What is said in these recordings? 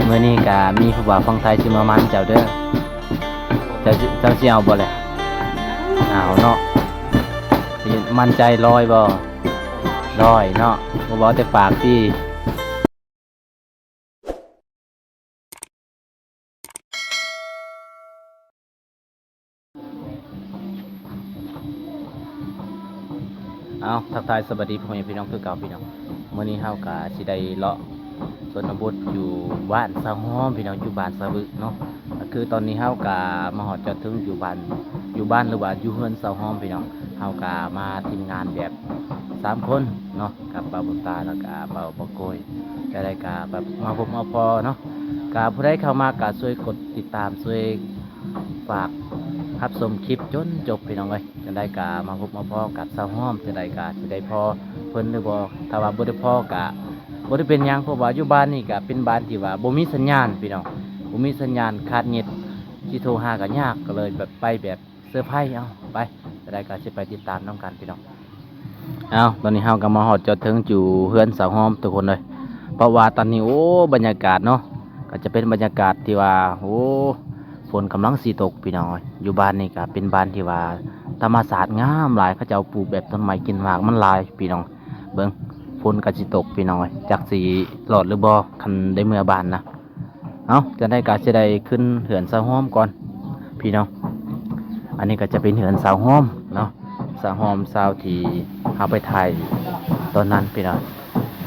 ມື້ນີ້ກະມີຜູ້ບ່າວຝັ່ງໄທຊິມາໝັ້ນເຈົ້າເດີ. ເຈົ້າ ເຈົ້າຊິເອົາບໍ່ແລະ? ເອົາເນາະ. ໝັ້ນໃຈຮ້ອຍບໍ່? ຮ້ອຍເນາະ. ບໍ່ເວົ້າແຕ່ປາກຕິ. ເອົາ ທັກທາຍສະບາຍດີພໍ່ແມ່ພີ່ນ້ອງຄືເກົ່າພີ່ນ້ອງ. ມື້ນີ້ເຮົາກະຊິໄດ້ເລາະຊົນນະບົດຢູ່ບ້ານຊາວຫອມພີ່ນ້ອງ, ຢູ່ບ້ານສະວຶເນາະ. ກະຄືຕອນນີ້ເຮົາກະມາຮອດຈອດເຖິງຢູ່ບ້ານ ຢູ່ບ້ານ ຫຼືວ່າຢູ່ເຮືອນຊາວຫອມພີ່ນ້ອງ. ເຮົາກະມາທີມງານແບບສາມຄົນເນາະ ກັບບ່າວບຸນຕາ ແລ້ວກະບ່າວ ບ່າວໂກຍ. ຈັ່ງໃດກະແບບມາພົບມາພໍ້ເນາະ. ກະຜູ້ໃດເຂົ້າມາກະຊ່ວຍກົດຕິດຕາມ ຊ່ວຍ ຝາກຮັບຊົມຄລິບຈົນຈົບພີ່ນ້ອງເອີຍ. ຈັ່ງໃດກະມາພົບມາພໍ້ກັບຊາວຫອມ, ຈັ່ງໃດກະຊິໄດ້ພໍ້ເພິ່ນຫຼືບໍ່? ຖ້າວ່າບໍ່ໄດ້ພໍ້ກະບໍ່ໄດ້ເປັນຫຍັງ, ເພາະວ່າຢູ່ບ້ານນີ້ກະເປັນບ້ານທີ່ວ່າບໍ່ມີສັນຍານພີ່ນ້ອງ, ບໍ່ມີສັນຍານ, ຂາດເນັດ, ຊິໂທຫາກະຍາກ, ກະເລີຍແບບໄປແບບເຊີໄພ. ເອົາ ໄປ, ຈັ່ງໃດກະຊິໄປຕິດຕາມນຳກັນພີ່ນ້ອງ. ເອົາ ຕອນນີ້ເຮົາກະມາຮອດຈອດເຖິງຢູ່ເຮືອນສາວຫອມທຸກຄົນເລີຍ. ເພາະວ່າຕອນນີ້ ໂອ້ ບັນຍາກາດເນາະ ກະຈະເປັນບັນຍາກາດທີ່ວ່າ ໂອ້ ຝົນກຳລັງຊິຕົກພີ່ນ້ອງເອີຍ. ຢູ່ບ້ານນີ້ກະເປັນບ້ານທີ່ວ່າທຳມະຊາດງາມຫຼາຍ, ເຂົາເຈົ້າປູກແບບຕົ້ນໄມ້ກິນໝາກມັນຫຼາຍພີ່ນ້ອງ. ເບິ່ງ ຝົນກະຊິຕົກພີ່ນ້ອງເອີຍ, ຈັກຊິລອດຫຼືບໍ່ ຄັນໄດ້ເມືອບ້ານນະ. ເອົ້າ ຈັ່ງໃດກະຊິໄດ້ຂຶ້ນເຮືອນສາວຫອມກ່ອນພີ່ນ້ອງ. ອັນນີ້ກະຈະເປັນເຮືອນສາວຫອມເນາະ, ສາວຫອມ ສາວທີ່ເຮົາໄປຖ່າຍຕອນນັ້ນພີ່ນ້ອງ.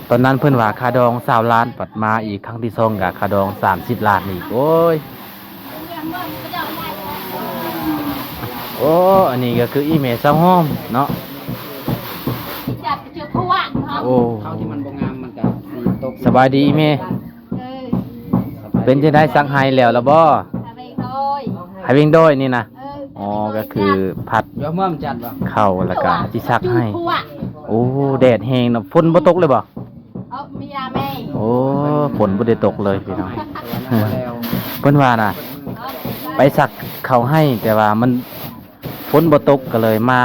ຕອນນັ້ນເພິ່ນວ່າຄ່າດອງຊາວລ້ານ, ບັດມາອີກຄັ້ງທີສອງກະຄ່າດອງສາມສິບລ້ານອີກ. ໂອ້ຍ ໂອ້ ອັນນີ້ກະຄືອີ່ແມ່ສາວຫອມເນາະ. ໂອ້ ເຂົ້າທີ່ມັນບໍ່ງາມມັນກະຊິຕົກ. ສະບາຍດີອີ່ແມ່. ເອີ ເປັນຈັ່ງໃດ ສັກໄຮ່ແລ້ວລະບໍ່? ໄຮ່ເວງດອຍ ໄຮ່ເວງດອຍນີ້ນະ. ເອີ ອໍ ກະຄືພັດເຂົ້າແລ້ວກະຊິສັກໄຮ່. ໂອ້ ແດດແຮງເນາະ, ຝົນບໍ່ຕົກເລີຍບໍ່? ເອີ ມີລາແມ່. ໂອ້ ຝົນບໍ່ໄດ້ຕົກເລີຍພີ່ນ້ອງ. ເພິ່ນວ່ານະ ໄປສັກເຂົ້າໄຮ່ ແຕ່ວ່າມັນ ຝົນບໍ່ຕົກກະເລີຍມາ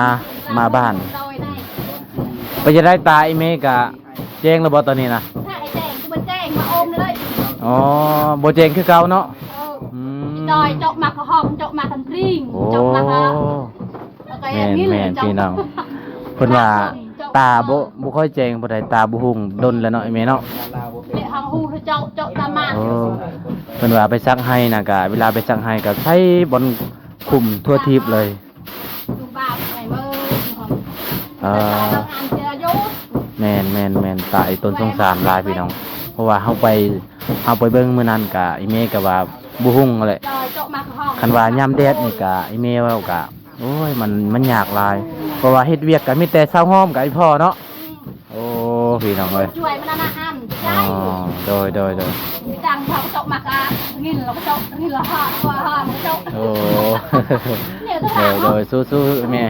ມາບ້ານ. ເປັນຈັ່ງໃດ ຕາອີ່ແມ່ກະແຈ້ງແລ້ວບໍ່ຕອນນີ້ນະ? ຖ້າໄອ້ແຈ້ງກະບໍ່ແຈ້ງ ມາອົມເລີຍ. ອໍ ບໍ່ແຈ້ງຄືເກົ່າເນາະ. ເອີ ອືມ ຈອຍ ເຈາະໝາກຫອມ ເຈາະໝາກກະພຣິງ. ໂອ້ ເຈາະໝາກ ແມ່ນ ແມ່ນພີ່ນ້ອງ. ເພິ່ນວ່າຕາບໍ່ ບໍ່ຄ່ອຍແຈ້ງປານໃດ, ຕາບໍ່ຮຸ່ງດົນແລ້ວເນາະ ອີ່ແມ່ເນາະ. ເຈາະ ເຈາະຕາມາ. ໂອ້ ເພິ່ນວ່າໄປສັກໄຮ່ນະ ກະເວລາໄປສັກໄຮ່ກະໃສ່ບ່ອນ ຄຸມທົ່ວທີບເລີຍ. ເອີ ແມ່ນໆໆ ຕາອີ່ຕົນສົງສານຫຼາຍພີ່ນ້ອງ. ເພາະວ່າເຮົາໄປ ເຮົາໄປເບິ່ງມື້ນັ້ນກະ ອີ່ແມ່ກະວ່າບໍ່ຮຸ່ງແຫຼະ. ຄັນວ່າຍາມແດດນີ້ກະ ອີ່ແມ່ເວົ້າກະ ໂອ້ຍ ມັນ ມັນຍາກຫຼາຍ. ເພາະວ່າເຮັດວຽກກະມີແຕ່ຊາວຫອມກັບອີ່ພໍ່ເນາະ. ໂອ້ ພີ່ນ້ອງເອີຍ ຊ່ວຍມັນນະ ອັນ ອໍ ໂດຍ ໂດຍ ໂດຍ. ມີຕັງເຂົາເຈາະໝາກກະງິນ ລາວກະເຈາະ ງິນລາວຫາ ຫາເຈາະ. ໂອ້ ໂດຍ ໂດຍ ສູ້ໆແມ່.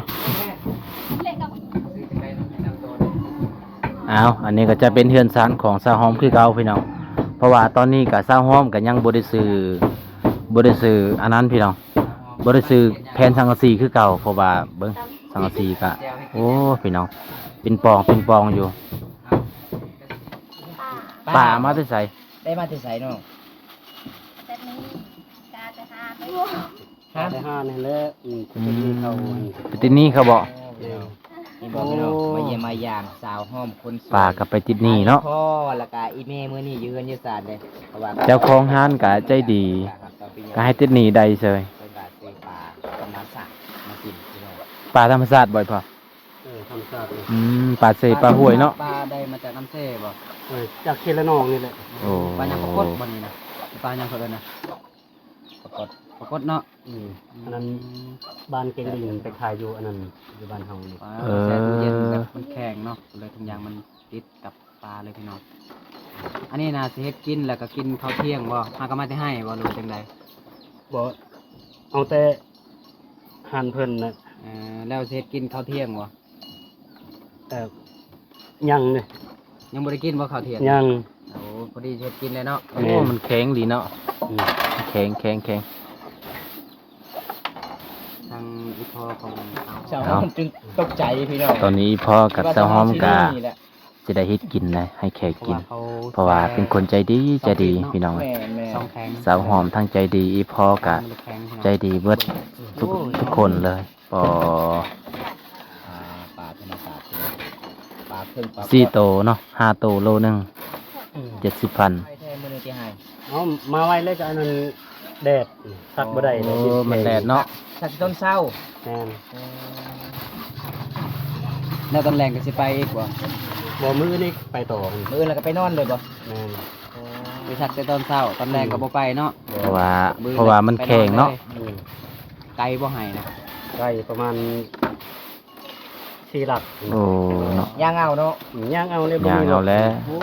ອ້າວ ອັນນີ້ກະຈະເປັນເຮືອນຊານຂອງສາວຫອມຄືເກົ່າພີ່ນ້ອງ. ເພາະວ່າຕອນນີ້ກະສາວຫອມກະຍັງບໍ່ໄດ້ຊື້ ບໍ່ໄດ້ຊື້ອັນນັ້ນພີ່ນ້ອງ. ບໍ່ໄດ້ຊື້ແຜ່ນສັງກະສີຄືເກົ່າ ເພາະວ່າເບິ່ງສັງກະສີກະ ໂອ້ ພີ່ນ້ອງ ເປັນປ່ອງເປັນປ່ອງຢູ່. ປາ ປາເອົາມາແຕ່ໃສ? ໄດ້ມາແຕ່ໃສນ້ອງ? ແຕ່ນີ້ ກາແຕ່ຫານ ຫາແຕ່ຫານຫັ້ນແຫຼະ. ອືມ ອືມ ໄປຕິດໜີ້ເຂົາ ໄປຕິດໜີ້ເຂົາບໍ? ໂອ້ ພີ່ນ້ອງ ເຫັນບໍ່ພີ່ນ້ອງ ໂອ້ ມາຢ້ຽມມາຢາມສາວຫອມຄົນສວຍ. ປາກະໄປຕິດໜີ້ເນາະ ພໍ່ ແລ້ວກະອີ່ແມ່ມື້ນີ້ຢູ່ເຮືອນຢູ່ຊານເດ້. ເພາະວ່າເຈົ້າຂອງຮ້ານກະໃຈດີ ກະໃຫ້ຕິດໜີ້ໄດ້ເສີຍ. ເພິ່ນກະຊື້ປາທຳມະຊາດມາກິນພີ່ນ້ອງ. ປາທຳມະຊາດບໍ່ ພໍ່? ເອີ ທຳມະຊາດ. ອືມ ປາເຊ ປາຫ້ວຍເນາະ. ປາໄດ້ມາຈາກນ້ຳເຊບໍ່? ເອີ ຈາກເຂດລະນອງນີ້ແຫຼະ. ໂອ້ ປາຫຍັງ ປາກົດບໍ່ນີ້ນະ? ປາຫຍັງເຂົາເອີ້ນນະ? ປາກົດ ປາກົດເນາະ. ອືມ ອັນນັ້ນບ້ານເກັ່ງດິນໄປຂາຍຢູ່ອັນນັ້ນ ຢູ່ບ້ານເຮົານີ້. ເອີ ແຊ່ຕູ້ເຢັນແບບມັນແຂງເນາະ ເລີຍທຸງຢາງມັນຕິດກັບປາເລີຍພີ່ນ້ອງ. ອັນນີ້ນະຊິເຮັດກິນ ແລ້ວກະກິນເຂົ້າທ່ຽງບໍ່? ຫາກະມາແຕ່ໄຮ່ບໍ່ ຫຼືວ່າຈັ່ງໃດ? ບໍ່ ເອົາແຕ່ຮ້ານເພິ່ນນະ. ເອີ ແລ້ວຊິເຮັດກິນເຂົ້າທ່ຽງບໍ່? ເອີ ຍັງເດ ຍັງບໍ່ໄດ້ກິນບໍ່ເຂົ້າທ່ຽງ? ຍັງ. ໂອ້ ພໍດີເຮັດກິນແລ້ວເນາະ. ແມ່ນ ໂອ້ ມັນແຂງດີເນາະ. ອືມ ແຂງ ແຂງ ແຂງ. ທາງອີ່ພໍ່ຂອງສາວຫອມ ສາວຫອມຈຶ່ງຕົກໃຈພີ່ນ້ອງ. ຕອນນີ້ອີ່ພໍ່ກັບສາວຫອມກະ ວ່າສາວຫອມຊິໜີແຫຼະ. ຊິໄດ້ເຮັດກິນນະ ໃຫ້ແຂກກິນ ເພາະວ່າເປັນຄົນໃຈດີ ໃຈດີພີ່ນ້ອງເອີຍ. ສາວຫອມທັງໃຈດີ ອີ່ພໍ່ກະໃຈດີເບິດທຸກ ທຸກຄົນເລີຍ. ປາ ປາເປັນອາກາດ ປາເພິ່ງ ປາ ສີ່ໂຕເນາະ ຫ້າໂຕໂລໜຶ່ງ ເຈັດສິບພັນ. ເອົາມາໄວ້ເລີຍ ກະອັນນັ້ນແດດ ສັກບໍ່ໄດ້ ໂອ້ ແດດ ມັນແດດເນາະ ສັກຕອນເຊົ້າ. ແມ່ນ ແລ້ວຕອນແລງກໍຊິໄປອີກບໍ່? ບໍ່ ມື້ນີ້ໄປຕໍ່ ມື້ອື່ນແລ້ວກໍໄປນອນເລີຍບໍ່? ແມ່ນ ໄປສັກແຕ່ຕອນເຊົ້າ ຕອນແລງກໍບໍ່ໄປເນາະ ເພາະວ່າ ເພາະວ່າມັນແຂງເນາະ. ອືມ ໄກບໍ່ໄຮ່ນະ? ໄກປະມານສີ່ຫຼັກ. ໂອ້ ເນາະ ຍ່າງເອົາເນາະ ອືມ ຍ່າງເອົາເລີຍ ຍ່າງເອົາແລ້ວ. ໂອ້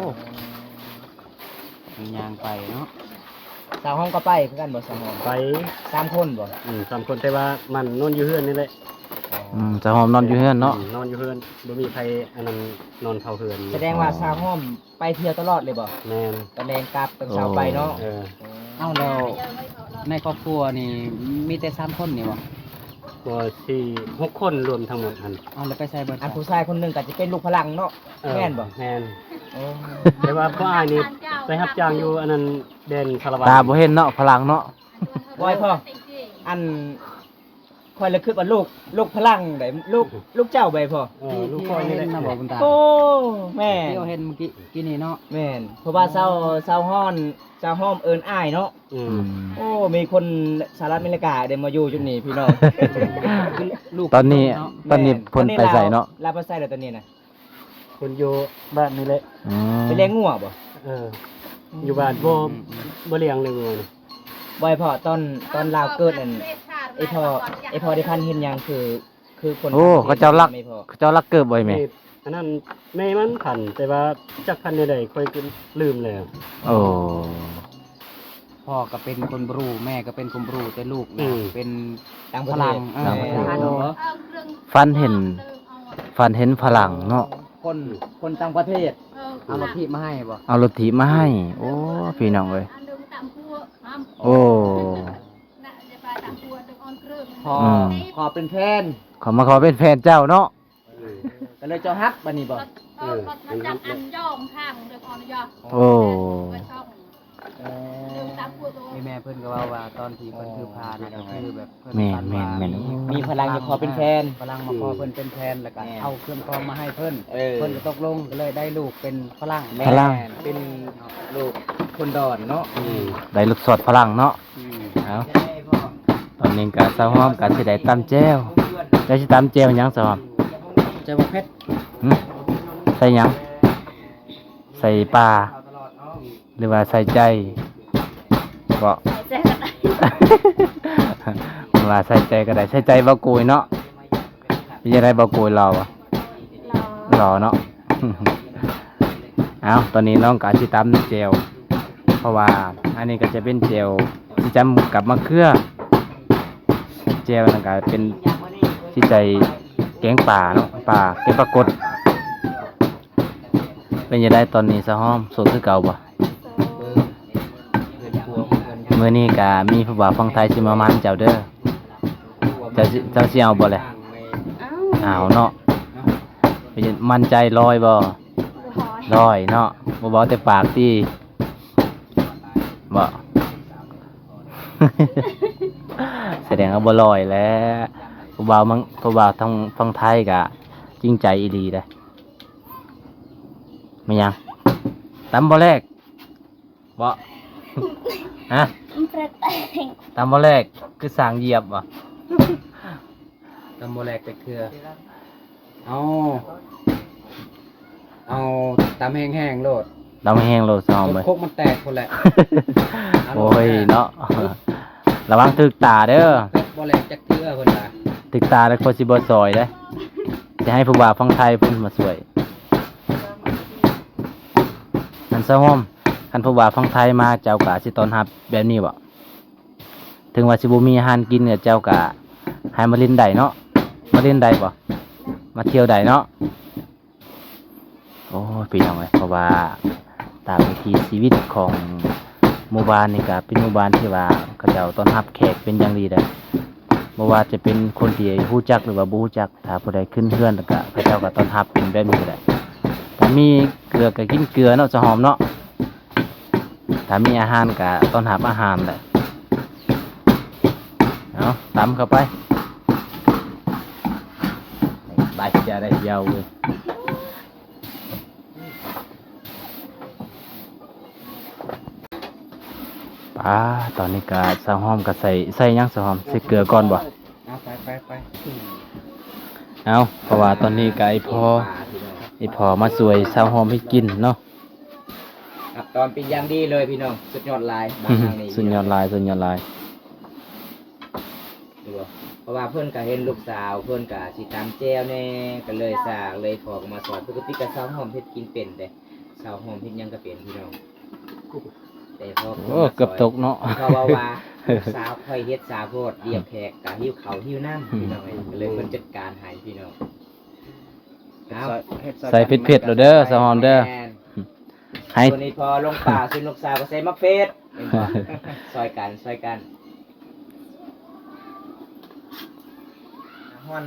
ຍ່າງໄປເນາະ. ສາວຫອມກໍໄປຄືກັນບໍ່? ສາວຫອມ ໄປ ສາມຄົນບໍ່? ອືມ ສາມຄົນ ແຕ່ວ່າມັນນອນຢູ່ເຮືອນນີ້ແຫຼະ. ອໍ ອືມ ສາວຫອມນອນຢູ່ເຮືອນເນາະ. ອືມ ນອນຢູ່ເຮືອນ ບໍ່ມີໃຜອັນນັ້ນ ນອນເຝົ້າເຮືອນ. ສະແດງວ່າສາວຫອມໄປທ່ຽວຕະຫຼອດເລີຍບໍ່? ແມ່ນ ຕອນແລງກັບ ຕອນເຊົ້າໄປເນາະ. ໂອ້ ເອີ ເອົ້າ ແລ້ວໃນຄອບຄົວນີ້ມີແຕ່ສາມຄົນນີ້ບໍ່? ບໍ່ ສີ່ ຫົກຄົນລວມທັງໝົດຫັ້ນ. ເອົ້າ ແລ້ວໄປໃສເບິດ? ອັນຜູ້ຊາຍຄົນໜຶ່ງກໍຈະເປັນລູກຝຣັ່ງເນາະ. ເອີ ແມ່ນບໍ່? ແມ່ນ ໂອ້ ແຕ່ວ່າຜູ້ອ້າຍນີ້ໄປຮັບຈ້າງຢູ່ອັນນັ້ນ ແດນສາລະວັນ ຕາບໍ່ເຫັນເນາະ ຝຣັ່ງເນາະ. ບໍ່ໃຫ້ພໍ່ ອັນ ຂ້ອຍລະຄິດວ່າລູກ ລູກຝຣັ່ງໃດ໋ ລູກ ລູກເຈົ້າໃດ໋ພໍ່. ເອີ ລູກຂ້ອຍນີ້ແຫຼະ. ໂອ້ ແມ່ນ ທີ່ເຮົາເຫັນມື້ກີ້ ກີ້ນີ້ເນາະ. ແມ່ນ ເພາະວ່າຊາວ ຊາວຮ້ອນ ຊາວຫອມເອີ້ນອ້າຍເນາະ. ອືມ ອືມ ໂອ້ ມີຄົນສະຫະລັດອາເມລິກາໄດ້ມາຢູ່ຈຸດນີ້ພີ່ນ້ອງ. ລູກ ຕອນນີ້ ເນາະ ຕອນນີ້ ແມ່ນ ເພິ່ນໄປໃສເນາະ? ລາວໄປໃສແລ້ວຕອນນີ້ນະ? ເພິ່ນຢູ່ບ້ານນີ້ແຫຼະ. ອໍ ໄປລ້ຽງງົວບໍ່? ເອີ ຢູ່ບ້ານ ບໍ່ ອືມ ບໍ່ລ້ຽງເລີຍງົວນີ້. ບໍ່ ໄອ້ພໍ່ ຕອນ ຕອນລາວເກີດນັ້ນ ໄອ້ພໍ່ ໄອ້ພໍ່ໄດ້ຝັນເຫັນຫຍັງ ຄື ຄືຄົນ ໂອ້ ເຂົາເຈົ້າລັກ ເຂົາເຈົ້າລັກເກີບບໍ່ແມ່? ອັນນັ້ນແມ່ມັນຝັນ ແຕ່ວ່າຈັກຝັນແນວໃດ ຂ້ອຍກໍລືມແລ້ວ. ໂອ້ ພໍ່ກໍເປັນຄົນບຣູ ແມ່ກໍເປັນຄົນບຣູ ແຕ່ລູກນະ ອືມ ເປັນຕ່າງປະເທດ ຝຣັ່ງ. ເອີ ຕ່າງປະເທດເນາະ. ຝັນເຫັນ ຝັນເຫັນຝຣັ່ງເນາະ. ຄົນ ຄົນຕ່າງປະເທດ ເອົາລົດຖີບມາໃຫ້ບໍ່? ເອົາລົດຖີບມາໃຫ້. ໂອ້ ພີ່ນ້ອງເອີຍ ໂອ້ ຂໍ ອືມ ຂໍເປັນແຟນ ເຂົາມາຂໍເປັນແຟນເຈົ້າເນາະ. ກໍເລີຍເຈົ້າຮັກບາດນີ້ບໍ່? ເອີ ໂອ້ ເອີ ແມ່ເພິ່ນກໍເວົ້າວ່າ ຕອນທີ່ເພິ່ນຖືພານະ ກໍຄືແບບເພິ່ນ ແມ່ນ ຝັນວ່າ ແມ່ນ ມີ ມີຝຣັ່ງມາຂໍເປັນແຟນ ຝຣັ່ງມາຂໍເພິ່ນເປັນແຟນ ແລ້ວກໍ ແມ່ນ ເອົາເຄື່ອງຂອງມາໃຫ້ເພິ່ນ. ເອີ ເພິ່ນກໍຕົກລົງ ກໍເລີຍໄດ້ລູກເປັນຝຣັ່ງ. ຝຣັ່ງ ແມ່ນ ເປັນລູກຄົນດອນເນາະ. ອືມ ໄດ້ລູກສອດຝຣັ່ງເນາະ. ອືມ ເອົາ ຕອນນີ້ກະສາວຫອມກະຊິໄດ້ຕຳແຈ່ວ. ເຈົ້າຊິຕຳແຈ່ວຫຍັງສາວຫອມ? ແຈ່ວບັກເຜັດ. ຫຶ ໃສ່ຫຍັງ? ໃສ່ປາ ຫຼືວ່າໃສ່ໃຈ? ເບາະ ໃສ່ໃຈກໍໄດ້ ວ່າໃສ່ໃຈກໍໄດ້. ໃສ່ໃຈບໍ່ໂກຍເນາະ. ເປັນຈັ່ງໃດບໍ່ໂກຍ ຫຼໍ່ບໍ່? ຫຼໍ່ ຫຼໍ່ເນາະ. ເອົ້າ ຕອນນີ້ນ້ອງກໍຊິຕຳແຈ່ວ ເພາະວ່າອັນນີ້ກໍຈະເປັນແຈ່ວຊິຈ້ຳກັບມະເຂືອ. ແຈ່ວນັ້ນກໍເປັນຊິໃສ່ແກງປາເນາະ ປາ ແກງປາກົດ. ເປັນຈັ່ງໃດຕອນນີ້ສາວຫອມ ໂສດຄືເກົ່າບໍ່? ໂສດ. ມື້ນີ້ກະມີຜູ້ບ່າວຝັ່ງໄທຊິມາໝັ່ນເຈົ້າເດີ. ເຈົ້າຊິ ເຈົ້າຊິເອົາບໍ່ແລະ? ເອົາ. ເອົາເນາະ. ໝັ້ນໃຈຮ້ອຍບໍ່? ຮ້ອຍ. ຮ້ອຍເນາະ. ບໍ່ເວົ້າແຕ່ປາກຕິ? ບໍ່. ສະແດງວ່າບໍ່ຮ້ອຍແຫຼະ. ຜູ້ບ່າວມັງ ຜູ້ບ່າວທາງຝັ່ງໄທກະຈິງໃຈອີ່ຫຼີເດ້. ແມ່ນຫຍັງ? ຕຳບໍ່ແລກ ບໍ່? ຮະ? ຕຳບໍ່ແລກ ຄືຊ້າງຢຽບບໍ່? ຕຳບໍ່ແລກຈັກເທື່ອ. ເອົາ ເອົາຕຳແຮງໆໂລດ. ຕຳແຮງໂລດຊອມເອີຍ. ຄົກມັນແຕກພຸ້ນແຫຼະ. ໂອ້ຍເນາະ. ລະວັງຖືກຕາເດີ. ເຜັດບໍ່ແຫຼກຈັກເທື່ອເພິ່ນວ່າ. ຖືກຕາແລ້ວຂ້ອຍຊິບໍ່ຊ່ອຍເດ້. ຊິໃຫ້ຜູ້ບ່າວຝັ່ງໄທເພິ່ນມາຊ່ວຍ. ອັນສາວຫອມ ຄັນຜູ້ບ່າວຝັ່ງໄທມາ ເຈົ້າກະຊິຕ້ອນຮັບແບບນີ້ບໍ່? ເຖິງວ່າຊິບໍ່ມີອາຫານກິນ ເຈົ້າກະໃຫ້ມາຫຼິ້ນໄດ້ເນາະ. ມາຫຼິ້ນໄດ້ບໍ່? ມາທ່ຽວໄດ້ເນາະ. ໂອ້ຍ ພີ່ນ້ອງເອີຍ ເພາະວ່າຕາມວິຖີຊີວິດຂອງໝູ່ບ້ານນີ້ກະເປັນໝູ່ບ້ານທີ່ວ່າເຂົາເຈົ້າຕ້ອນຮັບແຂກເປັນຢ່າງດີເດ້. ບໍ່ວ່າຈະເປັນຄົນທີ່ຮູ້ຈັກ ຫຼືວ່າບໍ່ຮູ້ຈັກ ຖ້າຜູ້ໃດຂຶ້ນເຮືອນ ແລ້ວກະເຂົາເຈົ້າກະຕ້ອນຮັບເປັນແບບນີ້ແຫຼະ. ຕ ມີເກືອກໍກິນເກືອເນາະ ສາວຫອມເນາະ. ຖ້າມີອາຫານກໍຕ້ອນຮັບອາຫານແຫຼະ. ເອົາ ຕຳເຂົ້າໄປ. ໄດ້ເທື່ອ ໄດ້ເທື່ອເວີຍ. ປາ ຕອນນີ້ກະສາວຫອມກະໃສ່ ໃສ່ຫຍັງສາວຫອມ? ໃສ່ເກືອກ່ອນບໍ່? ເອົາ ໄປ ໄປ ໄປ. ເອົາ ເພາະວ່າຕອນນີ້ກະໄອ້ພໍ່ ໄອ້ພໍ່ມາຊ່ວຍສາວຫອມເຮັດກິນເນາະ. ຄັບ ຕອນເປັນຢ່າງດີເລີຍພີ່ນ້ອງ ສຸດຍອດຫຼາຍ ບ້ານເຮົານີ້ ສຸດຍອດຫຼາຍ ສຸດຍອດຫຼາຍ. ເພາະວ່າເພິ່ນກະເຫັນລູກສາວ ເພິ່ນກະຊິຕຳແຈ່ວແດ່ ກໍເລີຍສາກ ເລີຍຂໍກໍມາຊ່ອຍ. ປົກກະຕິກະສາວຫອມເຮັດກິນເປັນເດ້ ສາວຫອມເຮັດຫຍັງກໍເປັນພີ່ນ້ອງ ແຕ່ພໍ ໂອ້ ເກືອບຕົກເນາະ ເພາະວ່າ ວ່າລູກສາວຂ້ອຍເຮັດສາໂພດ ລຽກແຂກກະຫິວເຂົ້າຫິວນ້ຳ ອືມ ພີ່ນ້ອງເອີຍ ກໍເລີຍເພິ່ນຈັດການໃຫ້ພີ່ນ້ອງ. ເອົາ ໃສ່ເຜັດໆໂລດເດີ ສາວຫອມເດີ ແມ່ນ. ໃຫ້ ສ່ວນອີ່ພໍ່ລົງປ່າ ສ່ວນລູກສາວກໍໃສ່ໝາກເຜັດ ແມ່ນບໍ່? ຊ່ອຍກັນ ຊ່ອຍກັນ. ຮ້ອນ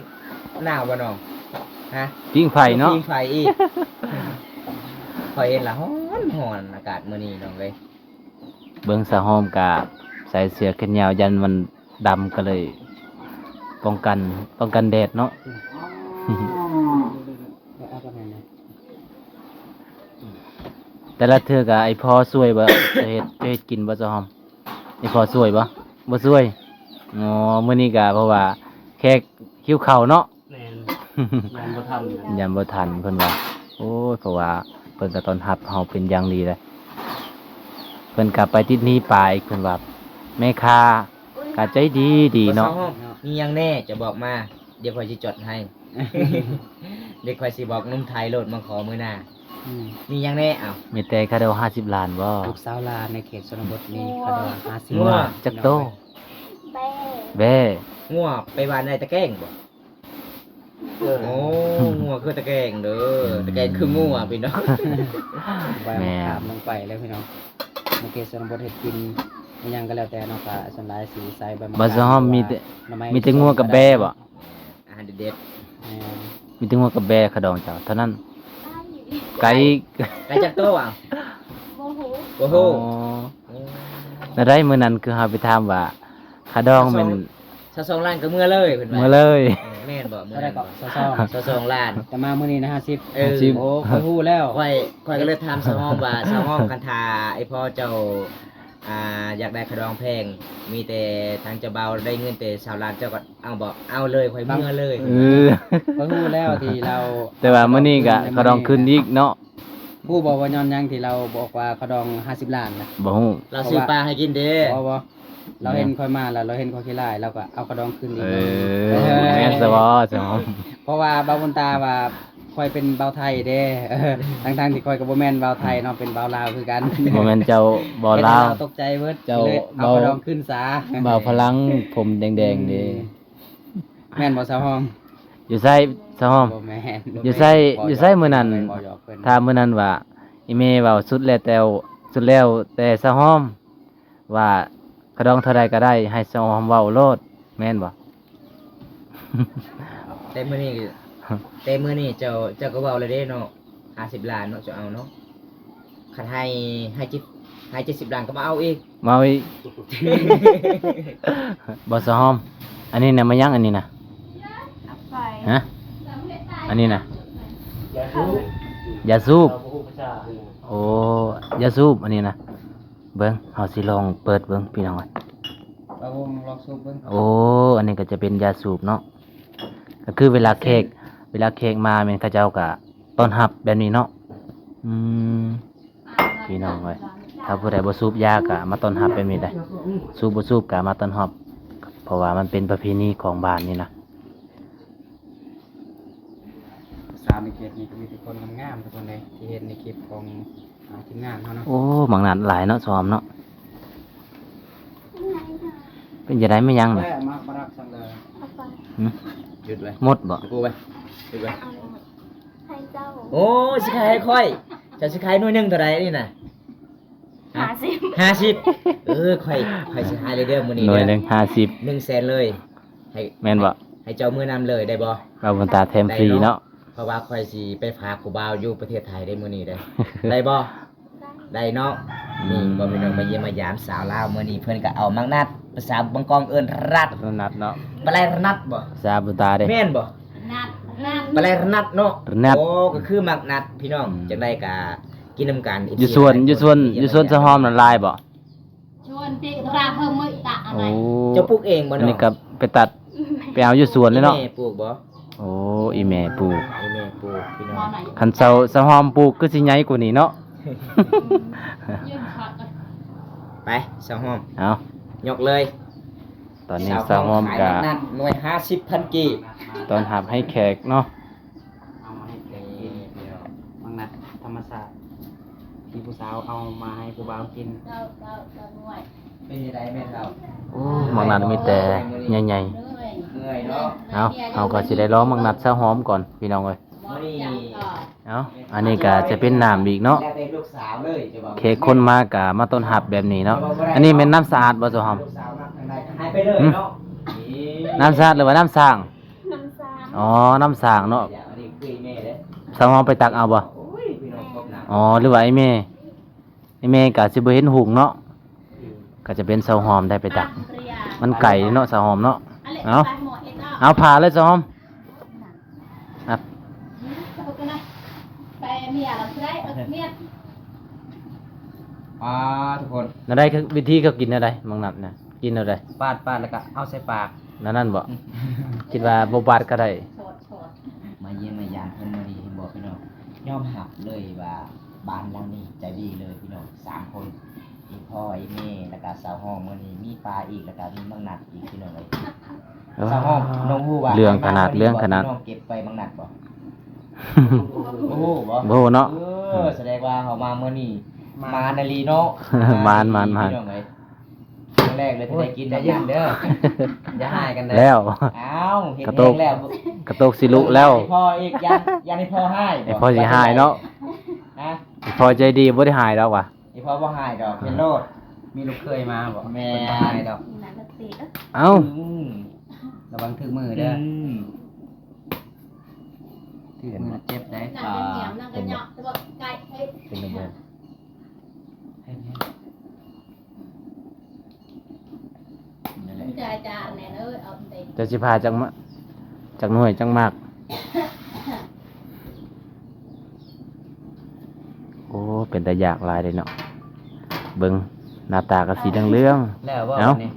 ໜາວບໍ່ນ້ອງ? ຮະ? ຜິງໄຟເນາະ ຜິງໄຟອີກ. ຂ້ອຍເຫັນລະຮ້ອນ ຮ້ອນ ອາກາດມື້ນີ້ນ້ອງເອີຍ. ເບິ່ງສາວຫອມກະໃສ່ເສື້ອແຂນຍາວ ຢ້ານມັນດຳ ກໍເລີຍປ້ອງກັນ ປ້ອງກັນແດດເນາະ. ແຕ່ລະເທື່ອກະໄອ້ພໍ່ຊ່ວຍບໍ່? ເຈົ້າເຮັດ ເຈົ້າເຮັດກິນບໍ່ສາວຫອມ? ໄອ້ພໍ່ຊ່ວຍບໍ່? ບໍ່ຊ່ວຍ. ອໍ ມື້ນີ້ກະເພາະວ່າແຂກຫິວເຂົ້າເນາະ. ແມ່ນ ຢ້ານບໍ່ທັນ ຢ້ານບໍ່ທັນເພິ່ນວ່າ. ໂອ້ຍ ເພາະວ່າເພິ່ນກໍຕ້ອນຮັບເຮົາເປັນຢ່າງດີເລີຍ ເພິ່ນກໍໄປຕິດໜີ້ປາອີກ ເພິ່ນວ່າ. ແມ່ຄ້າກໍໃຈດີດີເນາະ. ມີຫຍັງແດ່ຈະບອກມາ ດຽວຂ້ອຍຊິຈົດໃຫ້ ດຽວຂ້ອຍຊິບອກໜຸ່ມໄທໂລດມາຂໍມື້ໜ້າ. ອືມ ມີຫຍັງແດ່? ເອົ້າ ມີແຕ່ຄາດອງຫ້າສິບລ້ານບໍ່? ລູກສາວຫຼານໃນເຂດຊົນນະບົດມີຄາດອງຫ້າສິບລ້ານ. ງົວຈັກໂຕ? ແບ້ ແບ້. ງົວໄປຫວ່ານໄດ້ຕະແກງບໍ່? ເອີ ໂອ້ ງົວຄືຕະແກງເດີ ອືມ ຕະແກງຄືງົວພີ່ນ້ອງ. ໃບມະຂາມລົງໄປແລ້ວພີ່ນ້ອງ. ໃນເຂດຊົນນະບົດເຮັດກິນອີ່ຫຍັງກໍແລ້ວແຕ່ເນາະ ກໍສ່ວນຫຼາຍຊິໃສ່ໃບມະຂາມ. ບໍ່ຊອມ ມີແຕ່ ມີແຕ່ງົວກັບແບ້ບໍ່? ອາຫານເດັດໆ ແມ່ນ ມີແຕ່ງົວກັບແບ້ ຄາດອງເຈົ້າເທົ່ານັ້ນ. ໄກ່ ໄກ່ຈັກໂຕອ່ະ? ບໍ່ຮູ້ ບໍ່ຮູ້. ອໍ ແນວໃດ ມື້ນັ້ນຄືເຮົາໄປຖາມວ່າ ຄາດອງແມ່ນ ຊາວສອງລ້ານກໍເມືອເລີຍເພິ່ນວ່າ ເມືອເລີຍ. ເອີ ແມ່ນບໍ່? ມື້ນັ້ນບໍ່ ຊາວສອງ ຊາວສອງລ້ານ ແຕ່ມາມື້ນີ້ນະ ຫ້າສິບ. ເອີ ຫ້າສິບ ໂອ້ ຂ້ອຍຮູ້ແລ້ວ. ຂ້ອຍ ຂ້ອຍກໍເລີຍຖາມສາວຫອມວ່າ ສາວຫອມ ຄັນຖ້າໄອ້ພໍ່ເຈົ້າ ອ່າ ຢາກໄດ້ຄາດອງແພງ ມີແຕ່ທາງເຈົ້າບ່າວໄດ້ເງິນແຕ່ຊາວລ້ານ ເຈົ້າກໍເອົາບໍ່? ເອົາເລີຍ ຂ້ອຍເມືອເລີຍ. ເອີ ຂ້ອຍຮູ້ແລ້ວທີ່ລາວ. ແຕ່ວ່າມື້ນີ້ກໍຄາດອງຂຶ້ນອີກເນາະ. ຮູ້ບໍ່ວ່າຍ້ອນຫຍັງທີ່ລາວບອກວ່າຄາດອງຫ້າສິບລ້ານນະ? ບໍ່ຮູ້. ລາວຊື້ປາໃຫ້ກິນເດ້. ບໍ່ ບໍ່ ລາວເຫັນຂ້ອຍມາແລ້ວ ລາວເຫັນຂ້ອຍຂີ້ຮ້າຍ ລາວກໍເອົາຄາດອງຄືນອີກ. ເອີ ແມ່ນຊະບໍ່ ສາວຫອມ? ເພາະວ່າບ່າວບຸນຕາວ່າຂ້ອຍເປັນບ່າວໄທເດ້ ທັງໆທີ່ຂ້ອຍກໍບໍ່ແມ່ນບ່າວໄທເນາະ ເປັນບ່າວລາວຄືກັນ. ບໍ່ແມ່ນເຈົ້າບ່າວລາວ ເຮັດໃຫ້ລາວຕົກໃຈເບິດ ເຈົ້າ ກໍເລີຍເອົາຄາດອງຄືນສາ. ບ່າວຝຣັ່ງຜົມແດງໆເດ້. ອືມ ແມ່ນບໍ່ສາວຫອມ? ຢູ່ໃສສາວຫອມ? ບໍ່ແມ່ນ ຢູ່ໃສ ຢູ່ໃສມື້ນັ້ນ? ຖ້າມື້ນັ້ນວ່າ ອີ່ແມ່ເວົ້າສຸດແລ້ວແຕ່ ສຸດແລ້ວແຕ່ສາວຫອມ ວ່າຄາດອງເທົ່າໃດກໍໄດ້ ໃຫ້ສາວຫອມເວົ້າໂລດ ແມ່ນບໍ່? ແຕ່ມື້ນີ້ ແຕ່ມື້ນີ້ເຈົ້າ ເຈົ້າກໍເວົ້າແລ້ວເດ້ເນາະ ຫ້າສິບລ້ານເນາະ ເຈົ້າເອົາເນາະ. ຄັນໃຫ້ ໃຫ້ເຈັດ ໃຫ້ເຈັດສິບລ້ານກໍມາເອົາອີກ ມາເອົາອີກ. ບໍ່ສາວຫອມ ອັນນີ້ນະ ມາຫຍັງອັນນີ້ນະ? ຫະ? ອັນນີ້ນະ? ຢາສູບ ຢາສູບ. ໂອ້ ຢາສູບ ອັນນີ້ນະ. ເບິ່ງ ເຮົາຊິລອງເປີດເບິ່ງພີ່ນ້ອງເອີຍ. ເອົາ ລອງສູບເບິ່ງ. ໂອ້ ອັນນີ້ກໍຈະເປັນຢາສູບເນາະ ກໍຄືເວລາແຂກ ເວລາແຂກມາແມ່ນເຂົາເຈົ້າກໍຕ້ອນຮັບແບບນີ້ເນາະ. ອືມ ພີ່ນ້ອງເອີຍ ຖ້າຜູ້ໃດບໍ່ສູບຢາກໍມາຕ້ອນຮັບແບບນີ້ໄດ໋ ສູບບໍ່ສູບກໍມາຕ້ອນຮັບ ເພາະວ່າມັນເປັນປະເພນີຂອງບ້ານນີ້ນະ. ສາວໃນເຂດນີ້ກໍມີແຕ່ຄົນງາມໆທຸກຄົນເດ້ ທີ່ເຫັນໃນຄລິບຂອງ ອ່າ ທີມງານເຮົາເນາະ. ໂອ້ ໝາກນັດຫຼາຍເນາະ ຊອມເນາະ. ເປັນຈັ່ງໃດ ແມ່ນຫຍັງນີ້? ແມ່ ມາ ມາຮັບສັ່ງເລີຍ. ຫຶ? ຢຸດໄວ້ ໝົດບໍ່? ຕະປູໄວ້ ຢຸດໄວ້. ໃຫ້ເຈົ້າ. ໂອ້ ຊິຂາຍໃຫ້ຂ້ອຍ ເຈົ້າຊິຂາຍໜ່ວຍໜຶ່ງເທົ່າໃດນີ້ນະ? ຫ້າສິບ ຫ້າສິບ. ເອີ ຂ້ອຍ ຂ້ອຍຊິໃຫ້ເລີຍເດີມື້ນີ້ເດີ ໜ່ວຍໜຶ່ງຫ້າສິບ ໜຶ່ງແສນເລີຍ. ໃຫ້ ແມ່ນບໍ່? ໃຫ້ເຈົ້າເມືອນຳເລີຍໄດ້ບໍ່? ເອົາບຸນຕາແຖມຟຣີເນາະ. ເພາະວ່າຂ້ອຍຊິໄປຝາກຜູ້ບ່າວຢູ່ປະເທດໄທເດ້ມື້ນີ້ເດ້. ໄດ້ບໍ່? ໄດ້ເນາະ. ອືມ ນີ້ ພໍ່ພີ່ນ້ອງມາຢ້ຽມມາຢາມສາວລາວ ມື້ນີ້ເພິ່ນກໍເອົາໝາກນັດ ພາສາບາງກອງເອີ້ນຣະນັດ ຣະນັດເນາະ. ປາໄລຣະນັດບໍ່? ພາສາບຸນຕາເດ້ ແມ່ນບໍ່? ນັດ ນັດ ປາໄລຣະນັດເນາະ. ຣະນັດ ໂອ້ ກໍຄືໝາກນັດພີ່ນ້ອງ. ອືມ ຈັ່ງໃດກໍກິນນຳກັນ. ຢູ່ສວນ ຢູ່ສວນ ຢູ່ສວນສາວຫອມນັ້ນຫຼາຍບໍ່? ຊວນຕິຕາເພີ່ມມື້ຕະອະໄລ. ໂອ້ ເຈົ້າປູກເອງບໍ່ນ້ອງ? ອັນນີ້ກໍໄປຕັດ ໄປເອົາຢູ່ສວນເລີຍເນາະ. ອີ່ແມ່ປູກບໍ່? ໂອ້ ອີ່ແມ່ປູກ ອີ່ແມ່ປູກພີ່ນ້ອງ. ຄັນສາວ ສາວຫອມປູກຄືຊິໃຫຍ່ກວ່ານີ້ເນາະ. ໄປ ສາວຫອມ ເອົາ ຍົກເລີຍ. ຕອນນີ້ສາວຫອມ ສາວຫອມກໍຂາຍໝາກນັດໜ່ວຍຫ້າສິບພັນກີບ ຕ້ອນຮັບໃຫ້ແຂກເນາະ. ເອົາມາໃຫ້ແຂກກິນ ໝາກນັດທຳມະຊາດ ທີ່ຜູ້ສາວເອົາມາໃຫ້ຜູ້ບ່າວກິນ. ເປັນຈັ່ງໃດແມ່ເຖົ້າ? ໂອ້ ໝາກນັດມີແຕ່ໃຫຍ່ໆ. ເມື່ອຍເນາະ. ເອົາ ເຮົາກໍຊິໄດ້ລອງໝາກນັດສາວຫອມກ່ອນພີ່ນ້ອງເອີຍ. ເອົາ ອັນນີ້ກໍຈະເປັນນ້ຳອີກເນາະ. ແຂກຄົນມາກໍມາຕ້ອນຮັບແບບນີ້ເນາະ. ອັນນີ້ແມ່ນນ້ຳສະອາດບໍ່ສາວຫອມ? ນ້ຳສະອາດ ຫຼືວ່ານ້ຳສ້າງ? ນ້ຳສ້າງ. ອໍ ນ້ຳສ້າງເນາະ. ສາວຫອມໄປຕັກເອົາບໍ່? ອໍ ຫຼືວ່າໄອ້ແມ່ ໄອ້ແມ່ກໍຊິບໍ່ເຫັນຮຸ່ງເນາະ. ກໍຈະເປັນສາວຫອມໄດ້ໄປຕັກ. ມັນໄກເນາະສາວຫອມເນາະ. ເອົາ ເອົາ ຜ່າເລີຍສາວຫອມ. ປາດ ທຸກຄົນ ແນວໃດ ວິທີເຂົາກິນແນວໃດ ໝາກນັດນະ? ກິນແນວໃດ? ປາດ ປາດ ແລ້ວກໍເອົາໃສ່ປາກ ແນວນັ້ນບໍ? ອືມ ຄິດວ່າບໍ່ປາດກໍໄດ້. ມາຢ້ຽມມາຢາມເພິ່ນມື້ນີ້ ເຫັນບໍ່ພີ່ນ້ອງ? ຍອມຮັບເລີຍວ່າບ້ານຫຼັງນີ້ໃຈດີເລີຍພີ່ນ້ອງ. ສາມຄົນ ອີ່ພໍ່ ອີ່ແມ່ ແລ້ວກໍສາວຫອມ. ມື້ນີ້ມີປາອີກ ແລ້ວກໍມີໝາກນັດອີກພີ່ນ້ອງເອີຍ. ເອີ ສາວຫອມ ນ້ອງຮູ້ວ່າ ເລື່ອງຂະໜາດ ເລື່ອງຂະໜາດ ນ້ອງເກັບໄປໝາກນັດບໍ່? ບໍ່ຮູ້ບໍ່? ບໍ່ຮູ້ເນາະ. ເອີ ສະແດງວ່າເຮົາມາມື້ນີ້ ມານະລີເນາະ. ມານ ມານ ມານ ພີ່ນ້ອງເອີຍ. ຄັ້ງແລກເລີຍທີ່ໄດ້ກິນ. ໂອ້ຍ ໃຈເຢັນເດີ ຢ່າຮ້າຍກັນເດີ. ແລ້ວ ອ້າວ ເຮັດແຮງແລ້ວ ກະໂຕກຊິລຸແລ້ວ. ພໍ່ອີກ ຢ້ານ ຢ້ານໃຫ້ພໍ່ຮ້າຍ. ໃຫ້ພໍ່ຊິຮ້າຍເນາະ. ຮະ? ໃຫ້ພໍ່ໃຈດີ ບໍ່ໄດ້ຮ້າຍດອກວ່າ. ອີ່ພໍ່ບໍ່ຮ້າຍດອກ ເຫັນໂລດ. ມີລູກເຂີຍມາບໍ? ແມ່ນ ເພິ່ນບໍ່ຮ້າຍດອກ. ເອົ້າ ອືມ ລະວັງຖືກມືເດີ. ອືມ ຖືກມືເຈັບໄດ໋. ເປັນ ເປັນລະເບີດ. ເຮັດແຮງ. ເຈົ້າຊິຜ່າຈັກມະ ຈັກໜ່ວຍ ຈັກໝາກ? ໂອ້ ເປັນຕາຢາກຫຼາຍເດ້ເນາະ. ເບິ່ງໜ້າຕາກໍສີເຫຼືອງໆ. ແລ້ວບໍ່ ເອົ້າ ບັດນີ້?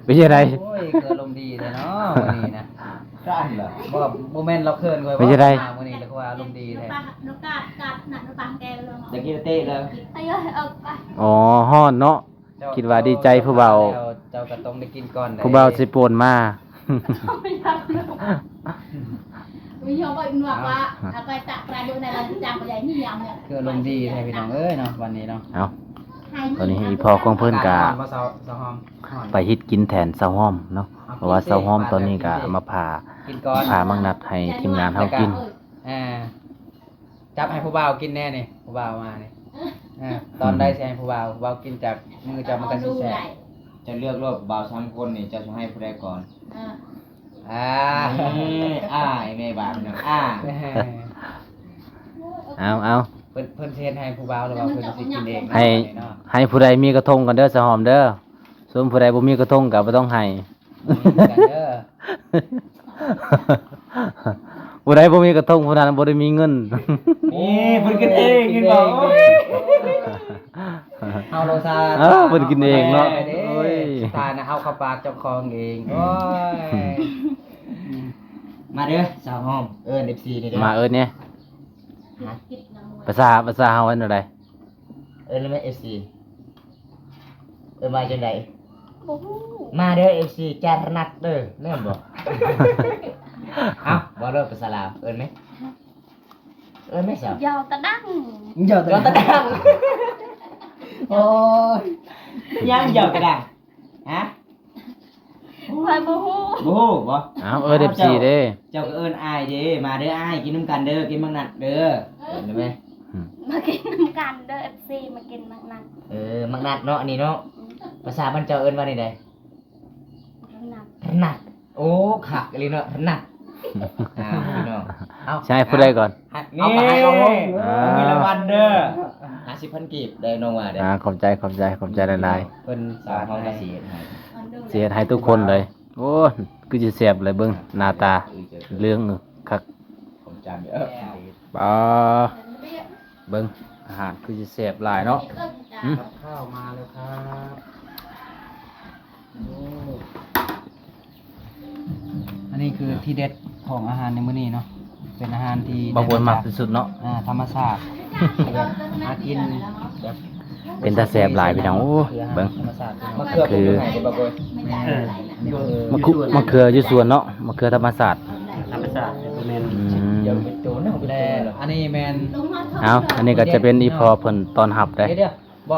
ເປັນຈັ່ງໃດ? ໂອ້ຍ ຄືອາລົມດີແທ້ເນາະມື້ນີ້ນະ. ຄັນລະ ບໍ່ ບໍ່ແມ່ນລາວເຂີນຂ້ອຍ. ເປັນຈັ່ງໃດ? ມື້ນີ້ລາວຄືວ່າອາລົມດີແທ້. ຢາກກິນເຕະເລີຍ. ອໍ ຮ້ອນເນາະ. ຄິດວ່າດີໃຈຜູ້ບ່າວ ເຈົ້າກໍຕ້ອງໄດ້ກິນກ່ອນ. ຜູ້ບ່າວຊິໂປນມາ. ຄືອາລົມດີແທ້ພີ່ນ້ອງເອີຍເນາະ ວັນນີ້ເນາະ. ເອົ້າ ຕອນນີ້ອີ່ພໍ່ຂອງເພິ່ນກໍໄປເຮັດກິນແທນສາວຫອມເນາະ. ເພາະວ່າສາວຫອມຕອນນີ້ກໍມາຜ່າ ຜ່າໝາກນັດໃຫ້ທີມງານເຮົາກິນ. ຈັບໃຫ້ຜູ້ບ່າວກິນແດ່ນີ້ ຜູ້ບ່າວມານີ້. ເອີ ຕອນໃດຊິໃຫ້ຜູ້ບ່າວ ຜູ້ບ່າວກິນຈາກມືເຈົ້າມັນກໍຊິແຊບ. ເຈົ້າເລືອກໂລດ ຜູ້ບ່າວສາມຄົນນີ້ ເຈົ້າຊິໃຫ້ຜູ້ໃດກ່ອນ? ອາ ອາ ອ້າຍແມ່ບາດເນາະ. ອາ ເອົາ ເອົາ ເພິ່ນ ເພິ່ນຊິເຮັດໃຫ້ຜູ້ບ່າວ ຫຼືວ່າເພິ່ນຊິກິນເອງ? ໃຫ້ ໃຫ້ຜູ້ໃດມີກະທົງກ່ອນເດີ ສາວຫອມເດີ. ສ່ວນຜູ້ໃດບໍ່ມີກະທົງກໍບໍ່ຕ້ອງໃຫ້. ບໍ່ມີຄືກັນເດີ. ຜູ້ໃດບໍ່ມີກະທົງ ຜູ້ນັ້ນບໍ່ໄດ້ມີເງິນ. ນີ້ເພິ່ນກິນເອງ ກິນເອງ ເຫັນບໍ່? ໂອ້ຍ ເຮົາລົງຊາ ເອີ ເພິ່ນກິນເອງເນາະ. ໂອ້ຍ ຕາຍນະ ເອົາເຂົ້າປາກເຈົ້າຂອງເອງ. ໂອ້ຍ ມາເດີ ສາວຫອມ ເອີ້ນເອັຟຊີນີ້ເດີ. ມາເອີ້ນແດ່. ພາສາ ພາສາເຮົາເອີ້ນແນວໃດ? ເອີ້ນແມ່ເອັຟຊີ ເອີ້ນວ່າຈັ່ງໃດ? ບໍ່ຮູ້. ມາເດີ ເອັຟຊີ ຈາຣະນັດເດີ ແມ່ນບໍ່? ເອົ້າ ເວົ້າເດີພາສາລາວ ເອີ້ນແມ່ ເອີ້ນແມ່ສາວ. ຢາວຕະດັງ ຢາວຕະດັງ. ໂອ້ຍ ຍັງຢາວຕະດັງ ຮະ? ຂ້ອຍບໍ່ຮູ້. ບໍ່ຮູ້ບໍ? ເອົ້າ ເອີ້ນເອັຟຊີເດ້. ເຈົ້າກໍເອີ້ນອ້າຍເດ້. ມາເດີອ້າຍ ກິນນຳກັນເດີ ກິນໝາກນັດເດີ. ເອີ້ນໄດ້ໄໝ? ມາກິນນຳກັນເດີ ເອັຟຊີ ມາກິນໝາກນັດ. ເອີ ໝາກນັດເນາະ ອັນນີ້ເນາະ. ອືມ ພາສາບ້ານເຈົ້າເອີ້ນວ່າແນວໃດ? ຣະນັດ. ຣະນັດ. ໂອ້ ຄັກອີ່ຫຼີເນາະ ຣະນັດ. ອ້າວ ພີ່ນ້ອງ ເອົາ ໃຊ້ຜູ້ໃດກ່ອນ? ໃຫ້ ເອົາ ກໍໃຫ້ນ້ອງຫົງ ນີ້ ມີລາງວັນເດີ ຫ້າສິບພັນກີບ ໄດ້ນ້ອງວ່າເດ້. ອ່າ ຂອບໃຈ ຂອບໃຈ ຂອບໃຈຫຼາຍໆ ເພິ່ນສາວເຮົາກໍຊິເຮັດໃຫ້ ຊິເຮັດໃຫ້ທຸກຄົນເລີຍ. ໂອ້ ຄືຊິແຊບເລີຍ ເບິ່ງໜ້າຕາເຫຼືອງຄັກ ຂອບໃຈເດີ. ປ້າ ເບິ່ງອາຫານຄືຊິແຊບຫຼາຍເນາະ. ຫຶ ກັບຂ້າວມາແລ້ວຄັບ. ໂອ້ ອັນນີ້ຄືທີ່ເດັດຂອງອາຫານໃນມື້ນີ້ເນາະ ເປັນອາຫານທີ່ ບ່າວບົວ ໄດ້ມາຈາກ ມັກທີ່ສຸດເນາະ ອ່າ ທຳມະຊາດ ແບບຫາກິນແບບ ເປັນຕາແຊບຫຼາຍພີ່ນ້ອງ. ໂອ້ ເບິ່ງ ທຳມະຊາດ ມະເຂືອ ຄື ບໍ່ມີໃຫ້ເດ້ ບ່າວບົວ ແມ່ນ ເອີ ອັນນີ້ຄື ມະເຂືອ ມະເຂືອຢູ່ສວນເນາະ ມະເຂືອ ທຳມະຊາດ ທຳມະຊາດ ແມ່ນ ອືມ ແຕ່ອັນນີ້ແມ່ນ ເອົາ ອັນນີ້ກໍຈະເປັນອີ່ພໍ່ເພິ່ນຕ້ອນຮັບເດ້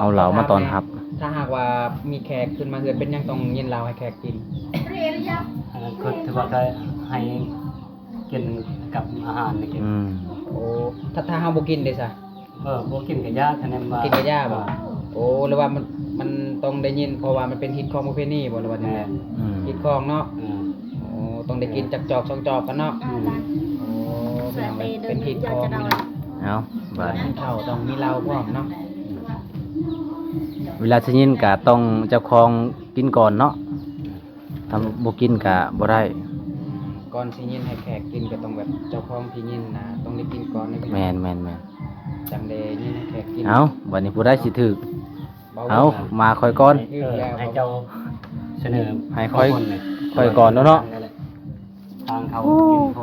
ເອົາເຫຼົ້າມາຕ້ອນຮັບ. ຖ້າຫາກວ່າມີແຂກຂຶ້ນມາເຮືອນ ເປັນຫຍັງຕ້ອງຍິນເຫຼົ້າໃຫ້ແຂກກິນ? ອັນນັ້ນກໍຖືວ່າກໍໃຫ້ກິນກັບອາຫານນີ້ກິນ. ອືມ ໂອ້ ຖ້າ ຖ້າເຮົາບໍ່ກິນເດ້ຊະ? ເອີ ບໍ່ກິນກະຢ່າ ຄັນແມ່ນວ່າ ກິນກະຢ່າບໍ? ເອີ ໂອ້ ຫຼືວ່າມັນ ມັນຕ້ອງໄດ້ຍິນ ເພາະວ່າມັນເປັນຮີດຄອງປະເພນີບໍ ຫຼືວ່າຈັ່ງໃດ? ແມ່ນ ອືມ ຮີດຄອງເນາະ. ອືມ ໂອ້ ຕ້ອງໄດ້ກິນຈັກຈອກສອງຈອກກັນເນາະ. ອືມ ໂອ້ ເປັນຮີດຄອງ. ເອົາ ບາດນີ້ກິນເຂົ້າຕ້ອງມີເຫຼົ້າພ້ອມເນາະ. ເວລາຊິຍິນກະຕ້ອງເຈົ້າຂອງກິນກ່ອນເນາະ ຖ້າບໍ່ກິນກະບໍ່ໄດ້. ອືມ ກ່ອນຊິຍິນໃຫ້ແຂກກິນກະຕ້ອງແບບເຈົ້າຂອງທີ່ຍິນນະ ຕ້ອງໄດ້ກິນກ່ອນເດ້. ແມ່ນໆໆ ຈັ່ງໄດ້ຍິນໃຫ້ແຂກກິນ. ເອົາ ບາດນີ້ຜູ້ໃດຊິຖືກ? ເອົາ ມາຂ້ອຍກ່ອນ. ເອີ ໃຫ້ເຈົ້າສະເໜີ ໃຫ້ຂ້ອຍ ຂ້ອຍກ່ອນເນາະ. ທາງເຂົ້າ ໂອ້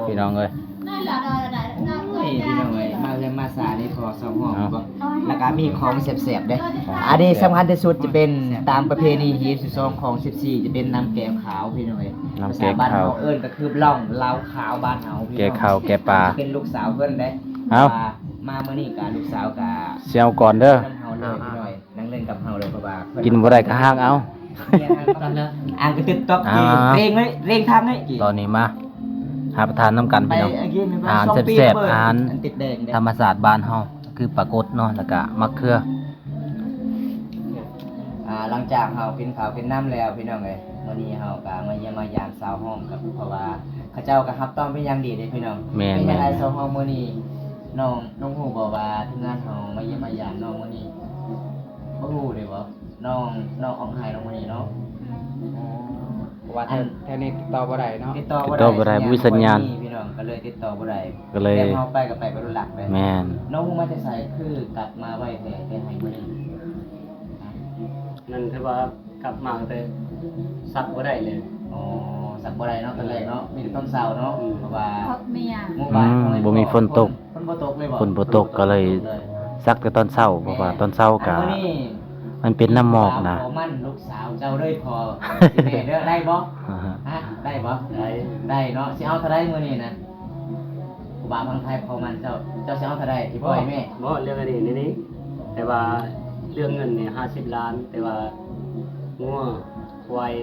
ພີ່ນ້ອງເອີຍ ໂອ້ຍ ພີ່ນ້ອງເອີຍ ມາເຮືອນມາຊານນີ້ພໍສອງຫ້ອງ ເອົ້າ ແລ້ວກະມີຂອງແຊບໆເດ້. ອັນນີ້ສຳຄັນທີ່ສຸດຈະເປັນຕາມປະເພນີຮີດສິບສອງ ຄອງສິບສີ່ ຈະເປັນນ້ຳແກ້ວຂາວ ພີ່ນ້ອງເອີຍ. ນ້ຳແກ້ວຂາວ ພາສາບ້ານເຮົາເອີ້ນກໍຄືບລັອງ ເຫຼົ້າຂາວບ້ານເຮົາ ແກ້ວຂາວແກ້ວປາ ຈະເປັນລູກສາວເພິ່ນເດ້. ເອົ້າ ມາມື້ນີ້ກະລູກສາວກະຊິເອົາກ່ອນເດີ ນຳເຮົາເລີຍ ພີ່ນ້ອງເອີຍ. ນັ່ງຫຼິ້ນກັບເຮົາເລີຍ ເພາະວ່າກິນບໍ່ໄດ້ກໍຫາກເອົາ ອ່ານກໍຕິດຕອກ ອ່າ ເລັ່ງເລີຍ ເລັ່ງທາງເລີຍ. ຕອນນີ້ມາຮັບປະທານນຳກັນ ໄປ ພີ່ນ້ອງ ອາຫານແຊບໆ ອາຫານທຳມະຊາດບ້ານເຮົາ ຄືປາກົດເນາະ ແລ້ວກະໝາກເຂືອ. ອ່າ ຫຼັງຈາກເຮົາກິນເຂົ້າກິນນ້ຳແລ້ວ ພີ່ນ້ອງເອີຍ ມື້ນີ້ເຮົາກະມາຢ້ຽມມາຢາມຊາວຫ້ອງກັບ ເພາະວ່າເຂົາເຈົ້າກະຮັບຕ້ອນເປັນຢ່າງດີເດ້ ພີ່ນ້ອງ. ແມ່ນໆ ເປັນຈັ່ງໃດຊາວຫ້ອງມື້ນີ້ ນ້ອງ ນ້ອງຮູ້ບໍ່ວ່າທີມງານເຮົາມາຢ້ຽມມາຢາມນ້ອງມື້ນີ້? ບໍ່ຮູ້ເດ້ບໍ່? ນ້ອງ ນ້ອງອອກໄຮ່ນ້ອງມື້ນີ້ເນາະ. ອືມ ອໍ ເພາະວ່າ ອັນ ແຖວນີ້ຕິດຕໍ່ບໍ່ໄດ້ເນາະ ຕິດຕໍ່ບໍ່ໄດ້ ບໍ່ມີສັນຍານ ພີ່ນ້ອງ ກໍເລີຍຕິດຕໍ່ບໍ່ໄດ້ ກໍເລີຍ ແຕ່ເຮົາໄປກໍໄປບໍ່ໄດ້ຫຼັກເດ້. ແມ່ນ ນ້ອງມາແຕ່ໃສ ຄືກັບມາໄວແທ້ ແຕ່ໃຫ້ມື້ນີ້? ນັ້ນຄືວ່າກັບມາແຕ່ຊັກບໍ່ໄດ້ເລີຍ. ອໍ ຊັກບໍ່ໄດ້ເນາະ ຕອນແລກເນາະ ມີແຕ່ຕອນເຊົ້າເນາະ. ອືມ ເພາະວ່າ ເພາະມີຫຍັງ? ໝູ່ບ້ານ ອືມ ບໍ່ມີຝົນຕົກ ຝົນບໍ່ຕົກເລີຍບໍ? ຝົນບໍ່ຕົກ ກໍເລີຍຊັກແຕ່ຕອນເຊົ້າ ເພາະວ່າຕອນເຊົ້າກະ ແມ່ນ ມັນເປັນນ້ຳໝອກນະ. ບ່າວ ມັນລູກສາວເຈົ້າເດີ ຂໍແມ່ເດີ ໄດ້ບໍ່? ຮະ ໄດ້ບໍ່? ໄດ້ ໄດ້ເນາະ. ຊິເອົາເທົ່າໃດມື້ນີ້ນະ? ຜູ້ບ່າວຝັ່ງໄທຂໍໝັ້ນເຈົ້າ ເຈົ້າຊິເອົາເທົ່າໃດ? ອີ່ພໍ່ອີ່ແມ່ ບໍ່ ເລື່ອງອັນນີ້ນີ້ ແຕ່ວ່າເລື່ອງເງິນນີ້ຫ້າສິບລ້ານ ແຕ່ວ່າງົວ ຄວາຍ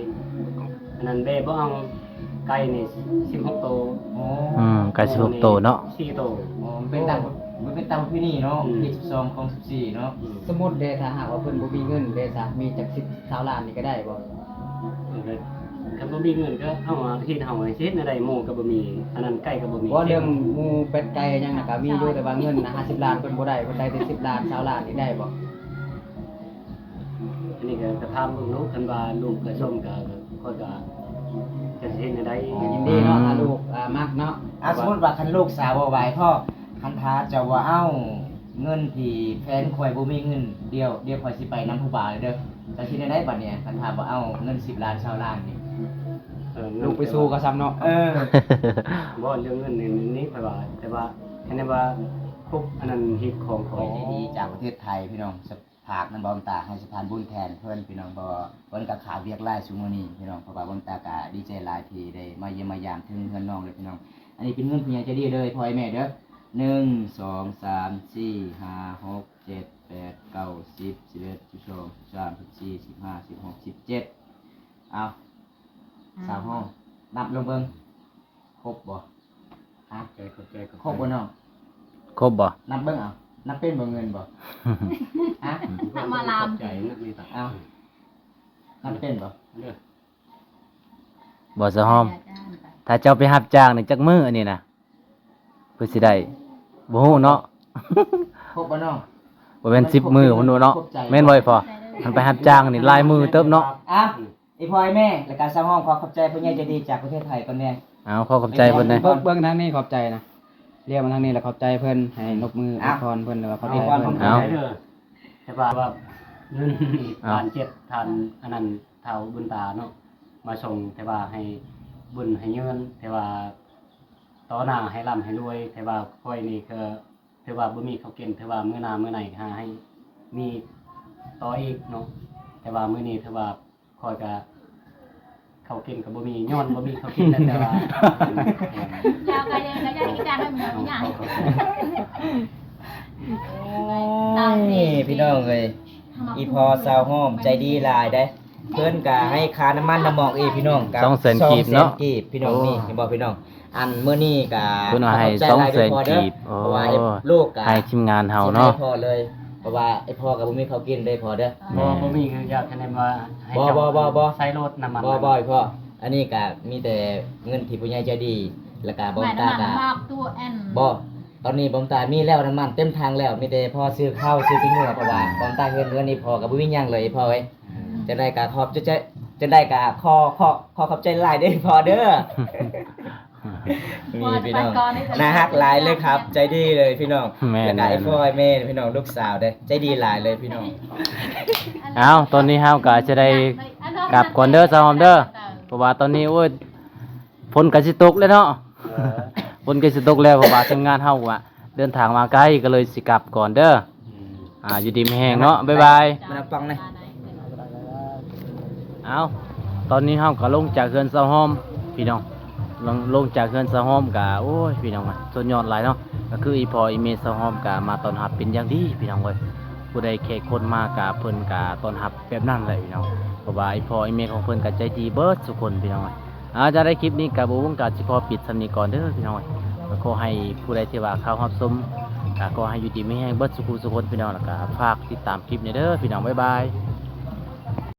ອັນນັ້ນແບ້ບໍ່ເອົາ. ໄກ່ນີ້ສິບຫົກໂຕ. ອໍ ອືມ ໄກ່ສິບຫົກໂຕເນາະ ສີ່ໂຕ. ອໍ ມັນເປັນຕາມ ມັນເປັນຕາມປະເພນີເນາະ. ອືມ ຮີດສິບສອງ ຄອງສິບສີ່ເນາະ. ອືມ ສົມມຸດເດ ຖ້າຫາກວ່າເພິ່ນບໍ່ມີເງິນເດ ສາ ມີຈັກສິບ ຊາວລ້ານນີ້ກໍໄດ້ບໍ່? ເອີ ຄັນບໍ່ມີເງິນກໍເຮົາ ຮີດເຮົາຊິເຮັດແນວໃດ? ໝູກໍບໍ່ມີ ອັນນັ້ນໄກ່ກໍບໍ່ມີ. ບໍ່ ເລື່ອງໝູເປັດໄກ່ຫຍັງນະກໍມີຢູ່ ແຕ່ວ່າເງິນນະ ຫ້າສິບລ້ານເພິ່ນບໍ່ໄດ້ ເພິ່ນໄດ້ແຕ່ສິບລ້ານ ຊາວລ້ານນີ້ໄດ້ບໍ່? ອັນນີ້ກໍ ກໍຖາມເບິ່ງລູກ ຄັນວ່າລູກກໍຊົມກໍ ຂ້ອຍກໍຈະເຮັດແນວໃດ. ອໍ ກໍຍິນດີເນາະ ອືມ ຖ້າລູກ ອ່າ ມັກເນາະ. ອ່າ ສົມມຸດວ່າຄັນລູກສາວບໍ່ໄຫວ ພໍ່ ຄັນຖ້າເຈົ້າບໍ່ເອົາເງິນທີ່ແຟນຂ້ອຍບໍ່ມີເງິນ ດຽວ ດຽວຂ້ອຍຊິໄປນຳຜູ້ບ່າວເດີ. ເຈົ້າຊິແນວໃດບັດນີ້ ຄັນຖ້າບໍ່ເອົາເງິນສິບລ້ານ ຊາວລ້ານນີ້? ເອີ ລູກໄປສູ້ເຂົາຊ້ຳເນາະ. ເອີ ບໍ່ ເລື່ອງເງິນນີ້ ນີ້ຂ້ອຍວ່າ ແຕ່ວ່າຄັນວ່າຄົບອັນນັ້ນ ຮີດຄອງຂ້ອຍ ໃຈດີຈາກປະເທດໄທ ພີ່ນ້ອງ ຝາກນຳບ່າວບຸນຕາໃຫ້ສະພານບຸນແທນເພິ່ນ ພີ່ນ້ອງ ເພາະວ່າເພິ່ນກໍຂາວຽກຫຼາຍຊຸມມື້ນີ້ ພີ່ນ້ອງ. ເພາະວ່າບ່າວບຸນຕາກໍດີໃຈຫຼາຍທີ່ໄດ້ມາຢ້ຽມມາຢາມເຖິງເຮືອນນ້ອງເລີຍ ພີ່ນ້ອງ. ອັນນີ້ເປັນເງິນຜູ້ໃຫຍ່ໃຈດີເດີ ພໍ່ແມ່ເດີ. ໜຶ່ງ ສອງ ສາມ ສີ່ ຫ້າ ຫົກ ເຈັດ ແປດ ເກົ້າ ສິບ ສິບເອັດ ສິບສອງ ສິບສາມ ສິບສີ່ ສິບຫ້າ ສິບຫົກ ສິບເຈັດ. ເອົາ ອືມ ສາວຫ້ອງ ນັບລົງເບິ່ງ ຄົບບໍ່? ຮະ? ຂອບໃຈ ຂອບໃຈ ຂອບໃຈ. ຄົບບໍ່ນ້ອງ? ຄົບບໍ່? ນັບເບິ່ງເອົາ ນັບເປັນບໍ່ເງິນບໍ່? ຮະ? ທຳມະລາມ ຂອບໃຈ ນັບນີ້ຕາ ເອົາ ນັບເປັນບໍ່? ເດີ ບໍ່ສະຫອມ. ຖ້າເຈົ້າໄປຮັບຈ້າງນີ້ຈັກມື້ອັນນີ້ນະ ເພື່ອຊິໄດ້ ບໍ່ຮູ້ເນາະ. ຄົບບໍ່ນ້ອງ? ບໍ່ແມ່ນສິບມື້ພຸ້ນເນາະ. ຂອບໃຈ ແມ່ນບໍ່ອີ່ພໍ່? ຄັນໄປຮັບຈ້າງນີ້ຫຼາຍມື້ເຕີບເນາະ. ອ່ະ ອີ່ພໍ່ ອີ່ແມ່ ແລ້ວກະສາວຫອມ ຂໍຂອບໃຈຜູ້ໃຫຍ່ໃຈດີຈາກປະເທດໄທກ່ອນແດ່. ເອົາ ຂໍຂອບໃຈເພິ່ນແດ່. ເບິ່ງ ເບິ່ງທາງນີ້ຂອບໃຈນະ. ລ້ຽວມາທາງນີ້ແລ້ວຂອບໃຈເພິ່ນ ໃຫ້ນົບມືອວຍພອນເພິ່ນ ຫຼືວ່າຂອບໃຈເພິ່ນ. ເອົາ ແຕ່ວ່າວ່າເງິນ ເອົາ ລ້ານເຈັດ ທ່ານອັນນັ້ນ ທ້າວບຸນຕາເນາະ ມາສົ່ງ ແຕ່ວ່າໃຫ້ບຸນໃຫ້ຍືນ ແຕ່ວ່າຕໍ່ໜ້າໃຫ້ລ່ຳໃຫ້ລວຍ ແຕ່ວ່າຂ້ອຍນີ້ກໍ ຖືວ່າບໍ່ມີເຂົ້າກິນ ຖືວ່າມື້ໜ້າມື້ໃນຫາໃຫ້ມີຕໍ່ອີກເນາະ. ແຕ່ວ່າມື້ນີ້ຖືວ່າຂ້ອຍກະເຂົ້າກິນກໍບໍ່ມີ ຍ້ອນບໍ່ມີເຂົ້າກິນແຫຼະ ແຕ່ວ່າ ເຈົ້າກໍຍັງ ກໍຍັງອີກຢ່າງໜຶ່ງເນາະ ໂອ້ຍ ພີ່ນ້ອງເອີຍ ອີ່ພໍ່ສາວຫອມໃຈດີຫຼາຍເດ້. ເພິ່ນກະໃຫ້ຄ່ານ້ຳມັນນ້ຳໝອກອີກ ພີ່ນ້ອງ ກະສອງແສນ ສອງແສນ ກີບເນາະ ກີບ ພີ່ນ້ອງ. ອໍ ນີ້ເຫັນບໍ່ ພີ່ນ້ອງ? ອັນມື້ນີ້ກະເພິ່ນວ່າໃຫ້ສອງແສນກີບ. ອໍ ເພາະວ່າລູກກະໃຫ້ທີມງານເຮົາເນາະ ຊິໃຫ້ພໍ່ເລີຍ ເພາະວ່າໄອ້ພໍ່ກໍບໍ່ມີເຂົ້າກິນເດ້ພໍ່ເດີ. ບໍ່ ບໍ່ມີ ຄືຢາກໃຫ້ແນມວ່າໃຫ້ ບໍ່ ເຈົ້າ ບໍ່ ບໍ່ ບໍ່ ໃສ່ລົດນ້ຳມັນ ບໍ່ ບໍ່ ພໍ່. ອັນນີ້ກະມີແຕ່ເງິນທີ່ຜູ້ໃຫຍ່ໃຈດີ ແລ້ວກະບໍ່ຕາກະ ບໍ່ ຕອນນີ້ບໍ່ຕາມີແລ້ວ ນ້ຳມັນເຕັມຖັງແລ້ວ ມີແຕ່ພໍຊື້ເຂົ້າຊື້ກິນຢູ່ ເພາະວ່າບໍ່ຕາເຮືອນ ເຮືອນນີ້ພໍ່ກໍບໍ່ມີຫຍັງເລີຍ ພໍ່ເອີຍ. ຈັ່ງໃດກໍຂອບໃຈ ຈັ່ງໃດກໍຂໍ ຂໍ ຂໍຂອບໃຈຫຼາຍເດີພໍ່ເດີ. ນີ້ພີ່ນ້ອງ ໜ້າຮັກຫຼາຍເລີຍ ຂອບໃຈດີເລີຍພີ່ນ້ອງ. ແມ່ນ ແລ້ວກໍໄອ້ພໍ່ໄອ້ແມ່ພີ່ນ້ອງ ລູກສາວເດ້ ໃຈດີຫຼາຍເລີຍພີ່ນ້ອງ. ເອົາ ຕອນນີ້ເຮົາກໍຈະໄດ້ກັບກ່ອນເດີສາວຫອມເດີ ເພາະວ່າຕອນນີ້ ໂອ້ຍ ຝົນກໍຊິຕົກແລ້ວເນາະ. ເອີ ຝົນກໍຊິຕົກແລ້ວ ເພາະວ່າທີມງານເຮົາວ່າເດີນທາງມາໄກ ກໍເລີຍຊິກັບກ່ອນເດີ. ອືມ ອ່າ ຢູ່ດີມີແຮງເນາະ ບາຍບາຍ. ມານັບຟັງແດ່. ເອົາ ຕອນນີ້ເຮົາກໍລົງຈາກເຮືອນສາວຫອມພີ່ນ້ອງ ລົງ ລົງຈາກເຮືອນສາວຫອມກໍ ໂອ້ຍ ພີ່ນ້ອງ ສຸດຍອດຫຼາຍເນາະ. ກໍຄືອີ່ພໍ່ອີ່ແມ່ສາວຫອມກໍມາຕ້ອນຮັບເປັນຢ່າງດີພີ່ນ້ອງເອີຍ. ຜູ້ໃດແຂກຄົນມາກໍເພິ່ນກໍຕ້ອນຮັບແບບນັ້ນແຫຼະພີ່ນ້ອງ ເພາະວ່າອີ່ພໍ່ອີ່ແມ່ຂອງເພິ່ນກໍໃຈດີເບິດທຸກຄົນພີ່ນ້ອງເອີຍ. ອາ ຈະໄດ້ຄລິບນີ້ກະບໍ່ວົງກະຊິຂໍປິດສ່ຳນີ້ກ່ອນເດີພີ່ນ້ອງ. ກໍຂໍໃຫ້ຜູ້ໃດທີ່ວ່າເຂົ້າຮັບຊົມ ກະຂໍໃຫ້ຢູ່ດີມີແຮງເບິດສູ່ຜູ້ສູ່ຄົນພີ່ນ້ອງ ແລ້ວກະຝາກຕິດຕາມຄລິບນີ້ເດີພີ່ນ້ອງ ບາຍບາຍ.